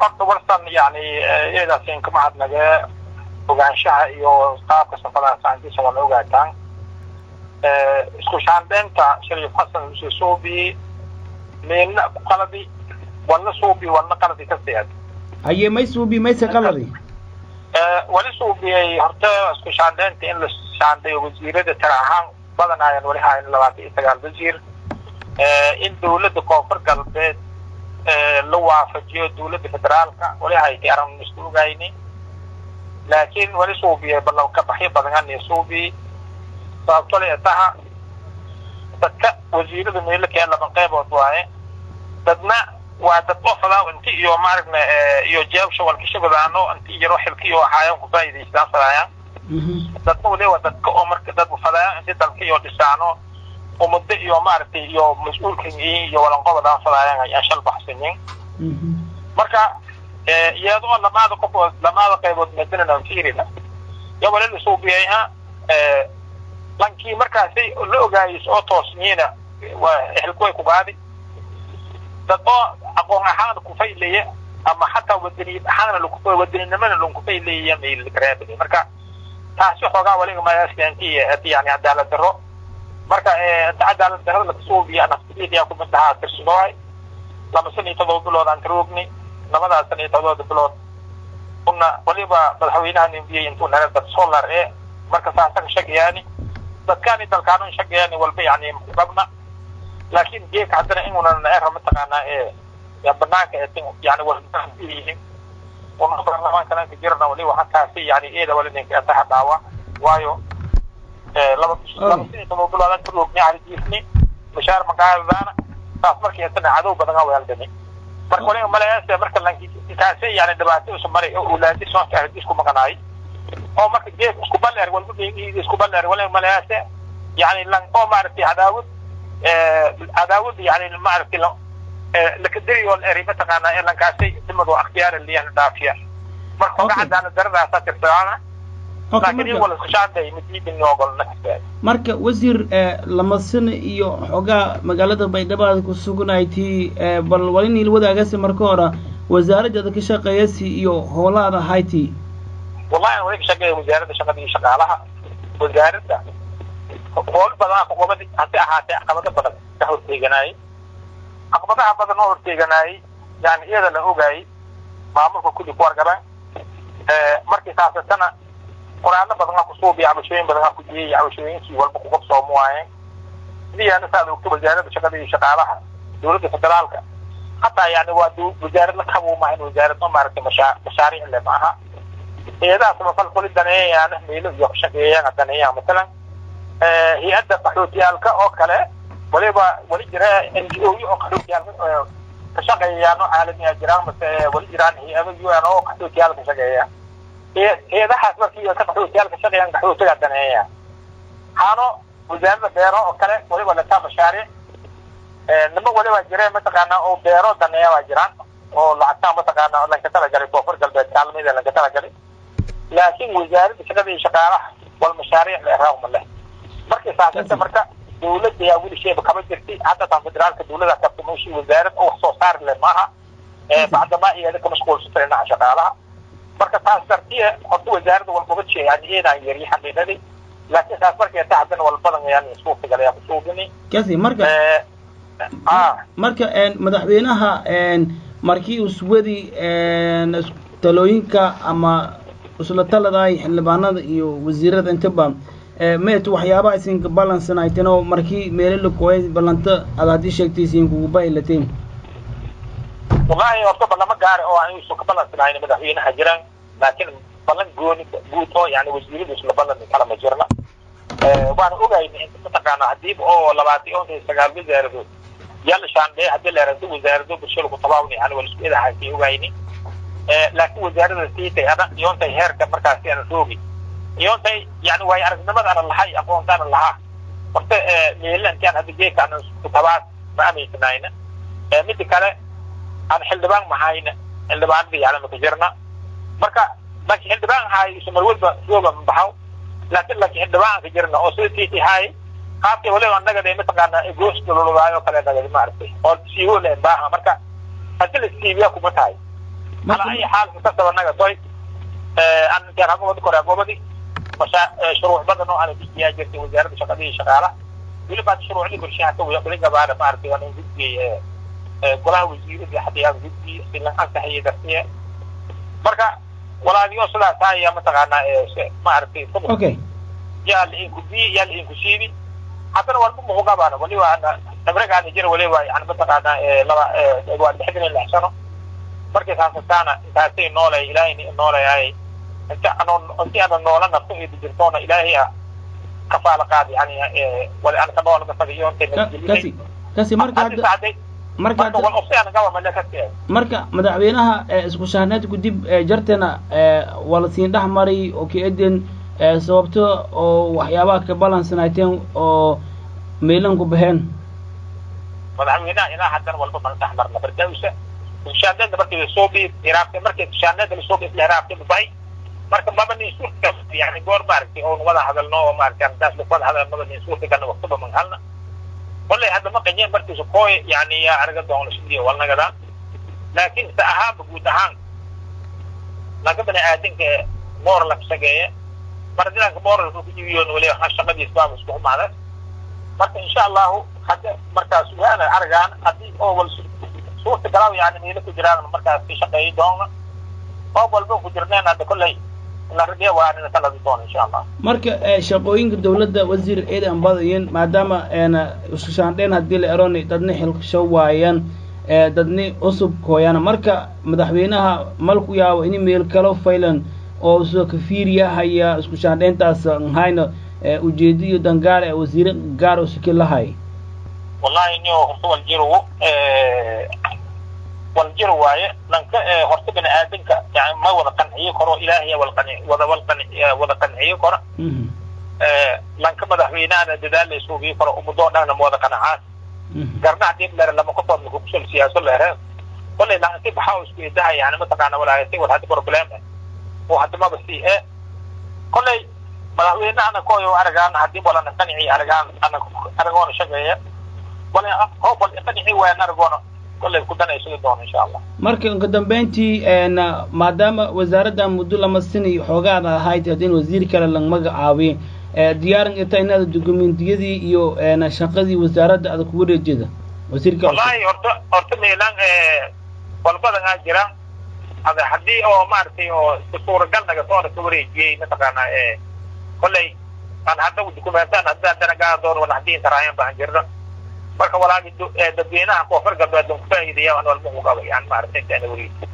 Horta warsan yani iyadaas kama hadnagee ogaanshaha iyo qaabka safadaas antiisa waa la ogaataan. Isku shaandheynta Shariif Xasan usii suubi meelna ku qaladi, walna suubi, walna qaladi ka seed. Haye, may suubi, mayse qaladi? Wali suubiyey horta isku shaandheynta in la shaandheeyo wasiirada tira ahaan badan ayan wali hayn 29 wasiir, in dawladda Koonfur Galbeed la waafajiyo dawladda federaalka wali haytay aran isku ogayni, laakiin wali suubiyey ballan kabaxyo badan suubi. Sababto le taha dadka wasiirada meelo kee laba qeybood waaye. Dadna waa dad oo fadaa inti iyo maaragna iyo jeebsha walkashabadaano inti yaro xilka iyo waxaayan ku faa'iidaystaan fadaayaan. Dadna wali waa dadka oo marka dad fadaayaan inti dalka iyo dhisaano umada iyo maaragtay iyo mas-uulka yihiin iyo walanqobadaan fadaayaan ayaan shal baxsanin. Marka iyadoo lamaada qofood lamaada qaybood madalan fiirina yo wali la suubiyay ha lankii markaasi la ogaayis oo toosniina waa xilku way ku qaadi. Dad oo aqoon ahaan ku faylaya ama xataa wadaniyad ahaana lagu wadaninimana lagu faylaya mailkareebay. Marka taasi xoogaa waliga mayaaskanti yani cadaalad darro. Marka inta cadaalad darrada lakasuubiya naftigeeda ku mid ahaa tirsadoohay 2 sano iyo 7 bilood aan taroogni. 2 sano iyo 7 bilood una waliba madaxweynaha nimbiyey intuu naga dad solar ee marka saasa ka shaqeeyaani dadkaani dalkaanu shaqeeyaani walba yani qabna, laakiin geeka haddana inuunan era mataqaanaa ee ya banaanka ee yani walyihiin una baarlamaankana ka jirana wali waxa taasi yani eeda wali ninka ataha dhaawa, waayo 2 sano iyo 7 bilood aan taroogni carijiifni mushaar maqaadadaana taas markii haddana cadow badan aa weeldhani. Marka waliba malayaase marka taasi yani dhibaato usu maray oo ulaadi soonka ardiis ku maqanaay oo marka geek isku balleer walba isku balleer waliba malayaase yani lan oo maaragtay cadaawad cadaawad yani maaragtay lakadiri oo eri mataqaanaa ee lankaasi dimadu akhtiyaar liyan dhaafiya. Marka xoga cadaalad daradaasaa tirsadaana, laakiin in wala isku shaanday madiidin ogolna. Marka wasiir, 2 sano iyo xoogaa magaalada Baydhabo aad ku sugnayti, bal walin il wadaagase marka hore wasaaradda ka shaqeeyasi iyo howlaada hayti. Wallahi ana wali ka shaqeeya wasaaradda shaqada iyo shaqaalaha. Wasaaradda howl badanaa ku qabadi, hase ahaatee caqabado badan ka horteeganaayey. Caqabadaha badan oo horteeganaayey yani iyada la ogaayey maamulka kulli ku wargabaan. Markii saasatana qoraallo badan aa kusuubiya, cabashooyin badan aa ku jiyay, cabashooyinkii walba ku qabsoomo waayeen. Sidii ana saad ogto wasaaradda shaqada iyo shaqaalaha dawladda federaalka hataa yani waa wasaarad la kabo maahan, wasaarad ma maaragtay mashaariic le ma aha. Hay-adaha samafal kuli daneeyayaan meelo iyo shaqeeyaan daneeyaan, masalan hay-adda qaxootiyaalka oo kale waliba wali jira NGO oo qaxootiyaalka ka shaqeeyaan oo caalamiya jiraan, mase wali jiraan hay-ado UN oo qaxootiyaal ka shaqeeya. Hay-adahaas markii ka qaxootiyaal ka shaqeeyaan qaxootiga daneeya haano. Wasaaradda beero oo kale waliba lataa mashaariic nima waliba jireen mataqaanaa oo beero daneeya waa jiraan oo lacagtaa mataqaanaa lanka talagalay Koonfur Galbeed kaalmada lanka talagalay, laakiin wasaaradda shaqada iyo shaqaalaha wal mashaariic la eraaqma leh. Markii saasata marka dawladda yaa weli shayba kama jirtay hadda tan federaalka dawladda kabta meeshii wasaarad oo wax soo saar leh maaha, bacdamaa iyada ka mashquulsanta dhinaca shaqaalaha. Marka taas dartiya horta wasaaradda walbaba jee yani iyadaan yari xaqiiqadii, laakiin saas markay ta haddana wal badan ayaan suurtagal ayaa kusuubini. Kasi marka marka madaxweynaha markii uswadi talooyinka ama isla taladaay xildhibaanada iyo wasiirada intaba meet waxyaabaha isinka balansanayteno markii meelo lakooyay balanta aad haddii sheegtay isinkugu bahilateen? Wallahi horta balama gaari oo aan isu ka balansanayna madaxweynaha jiraan, laakiin ballan gooni guud oo yani wasiiradu isla ballan kala ma jirna. Waana ogayna inta mataqaana hadiiba oo 29 wasaaradood yalla shaandhee haddii la erado wasaarado bulshada ku tabaawni yani waa isku edahaysay ogayni, laakiin wasaarada siitay ana iyoontay heerka markaasi ana roogi iyoontay yani waayo aragnimada ana lahay aqoonta ana lahaa horta meela intaan hadda geedka ana isku tabaas ma amaysanayna. Mida kale aan xildhibaan mahayna, xildhibaanada yani maka jirna. Marka laakiin xildhibaan haay isu mar walba rooga ma baxaw, laakiin xildhibaan ka jirna oo sida tiiti haay qaabkii waliba annaga de mataqaana goos dolologaayo kale nagadi maaragtay oo siigo le baaha. Marka haddii la siibiya kuma tahay. Ala ay xaal kasaba naga toy an intaan hagobadi kore hagobadi masha shuruuc badan oo ana dejiyaa jirtay wasaaradda shaqadii shaqaalaha weliba hadda shuruucdii bulshaha ka weli gabaana maaragtay waan gudbiyey golaha wasiirada hadda aan gudbiyey si la ansaxiyey dartiye. Marka walaaliyo sidaas ayaa mataqaanaa maaragtay okay yaa la inku biyi yaa la inku shiidi haddana walba muxuu qabaana waliba ana tabragaana jira waliba yani mataqaanaa laba waa 66 sano. Markay saasataana intaasay noolay ilaahayna noolayay inta ano inti ana noola nafto iyo jirtoona ilaahay a kafaala qaad yani wali ana ka noola fadhiyo intay kasi kasi marka hadda marka wal ofsi ana gaba male kasi. Marka madaxweynaha isku shahneedku dib jartena waa la siin dhex maray oo ka-edin sababto oo waxyaabaha ka balansanaateen oo meelan ku baxeen. Madaxweynaha ilaa haddana walba mana dhex marna bardawsa shaandeedna markii lasoo bi iraabtay markii shaandeedda lasoo bi isla iraabtay bahay. Marka maba nin suurta yani goor maaragtay oon wada hadalno oo maaragtay arrintaas laku wada hadalno maba nin suurta galna waqtiba man halna kollay hadda ma qanyen markiisa kooy yani yaa araga doona sidii walnagadaa. Laakiin se ahaanba guud ahaan laga bani aadinka moral la shageeya mar dilanka moralka ku jibiyoon wali shaqadiis baaba isku xumaada. Marka insha allahu hadda markaas waana aragaan haddii oo wal suurta galaaw yani meelo ku jiraan markaas ka shaqeeyi doona oo walba ku jirneen hadda kollay la radiya waa anina taladi doona insha allah. Marka shaqooyinka dawladda wasiir eed aan badayin maadaama isku shaandheen haddii la eroni dadni xilsho waayaan dadni cusub kooyaan. Marka madaxweynaha malku yaabo ini meel kalo faylan oo soo kafiiriya haya isku shaandheyntaas hayna ujeedo iyo dangaar ee wasiire gaar oo siki lahay. Wallahi niyo horta waljiro waljiro waaye lanka horta bani aadamka yani ma wada qanciyo karo ilaahay wal qanci wada wal qanci wada qanciyo karo lanka madaxweynahana dadaal la isuubiyo karo ummadoo dhanna ma wada qanacaan garna hadii lere lama qofood makukusol siyaaso lere kollay lanki baxaa isku idaha yani mataqaana walaayatay war hadda problem oo hadda maba sii kollay madaxweynahana koyo aragaan haddii walana qanci aragaan ana aragoona shaqeeya wala hoob wal qanci waayaan aragoona kollay ku danaysugi doono insha allah. Marka uka dambeyntii maadaama wasaaradda muddo lama sinayo xoogaada ahayd haddii in wasiir kale la magacaabiy diyaaran ita inaad dokumentiyadii iyo shaqadii wasaaradda aad kugu wareejida wasiirka? Wallahi horta meelan walbadan aa jira hada haddii oo maaragtay oo suuragal naga soo ka wareejiyey mataqaanaa kollay aan hadda dokumentaan hadda haddana gaa doon wala haddii inta raayan baan jirna. Marka walaagi dadweynaha koonfur galbeed ku faa'iideeya aan walba ugu qaba yani maaragtay intaana wareejiyo.